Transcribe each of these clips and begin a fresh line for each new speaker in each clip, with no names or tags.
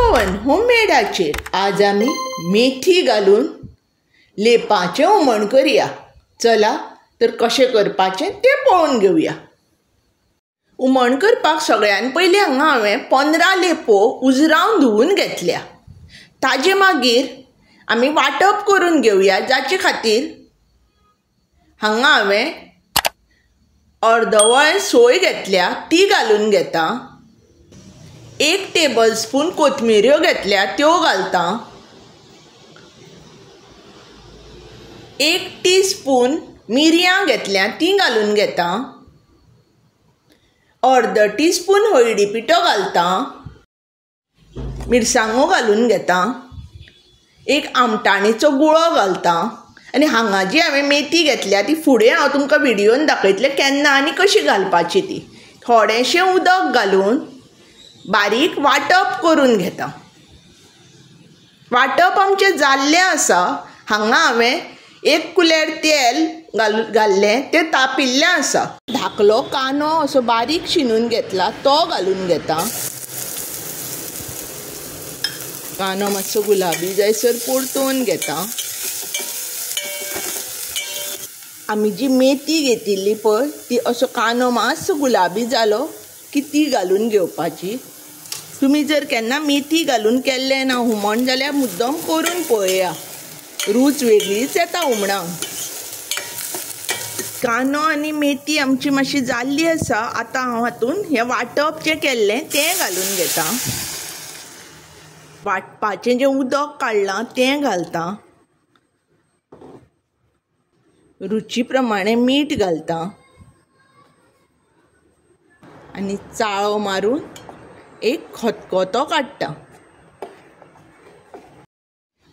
पवन होममेडाचेर आज आमी मेथी घालून लेपाचें हुमण करया। चला तर कशें करपाचें तें पळोवन घेवया। हुमण करपाक सगळ्यान पयलीं हांगा हांवें 15 लेपो उजरावन धुवून घेतल्या। ताजे मागीर आमी वांटप करून घेवया, जाचे खातीर हांगा हांवें अर्दवळ सोय घेतल्या ती घालून घेता, 1 टेबलस्पून कोथमिऱ्यो घेतल्या त्यो घालता, 1 टीस्पून मिरयां घेतल्या ती घालून घेता, अर्द टीस्पून हळदी पिठो घालता, मिरसांगो घालून घेता, 1 आमटाणीचो गुळो घालता। आनी हांगा जी हांवें मेथी घेतल्या ती फुडें हांव तुमकां व्हिडियोन दाखयतलें केन्ना आनी कशी घालपाची ती। थोडेंशें उदक घालून बारीक वांटप करून घेता। वांटप आमचें जाल्लें आसा। हांगा हांवें 1 कुलेर तेल घाल्लें तें तापिल्लें आसा। धाकलो कांदो असो बारीक शिनून घेतला तो घालून घेता। कांदो मातसो गुलाबी जायसर परतून घेता। आमी जी मेथी घेतिल्ली पळय ती असो कांदो मातसो गुलाबी जालो की ती घालून घेवपाची। तुमी जर केन्ना मेथी घालून केल्लें ना हुमण जाल्यार मुद्दम करून पळया, रूच वेगळीच येता हुमणाक। कांदो आनी मेथी आमची मातशी जाल्ली आसा। आतां हांव हातून हें वांटप जें केल्लें तें घालून घेता। वांटपाचें जें उदक काडलां तें घालता, रुची प्रमाणे मीठ घालता आनी चाळो मारून एक खतखतो काडटा।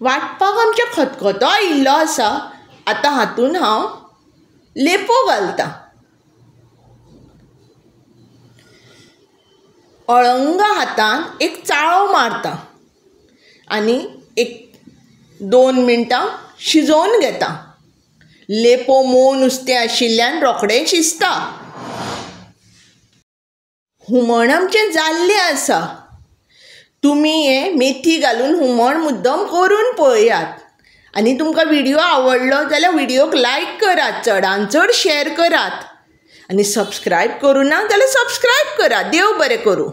वांटपाक आमच्या खतखतो आयिल्लो आसा। आतां हातून हांव लेपो घालता। अळंग हातान एक चाळो मारता आनी 1-2 मिनटां शिजोवन घेता। लेपो मोव नुस्तें आशिल्ल्यान रोखडें शिजता। हुमण आमचें जाल्लें आसा। तुमी हें मेथी घालून हुमण मुद्दम करून पळयात आनी तुमकां व्हिडियो आवडलो जाल्यार व्हिडियोक लायक करात, चडान चड शेअर करात आनी सबस्क्रायब करूं ना जाल्यार सबस्क्रायब करात। देव बरें करूं।